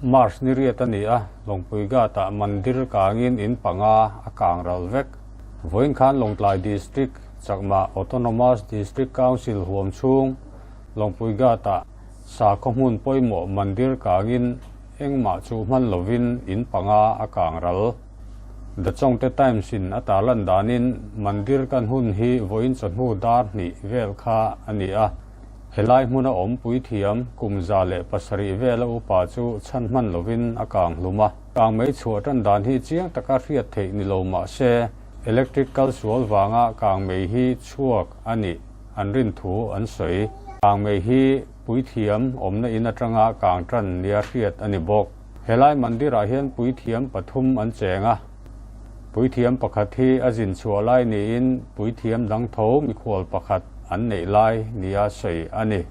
March ni riat a ni a, Lawngpui Ghat-ah mandir kangin in panga a kang ral vek. Vawiin khan Lawngtlai District, Chakma Autonomous District Council huam chhung Lawngpui Ghat-ah sakhaw hmun pawimawh mandir kangin engmah chuh hman lovin in panga a kang ral. The Chongte Times-in a tarlan danin mandir kan hun hi vawiin chawhnu dar hnih vel kha a ni a. Helai hmuna awm puithiam kum 107 vela upa chu chhan hman lovin a kang hlum a. Kang mei chhuah tan dan hi chiang taka hriat theih ni lo mah se, electric kal sual vanga kang mei hi chhuak a nih an rin thu an sawi. Kang mei hi puithiam awmna in atanga kang tan nia hriat a ni bawk. Helai mandirah hian puithiam pathum an cheng a. Puithiam pakhat hi a zin chhuah lai niin puithiam dang tho mikhual pakhat an neih lai nia sawi a ni.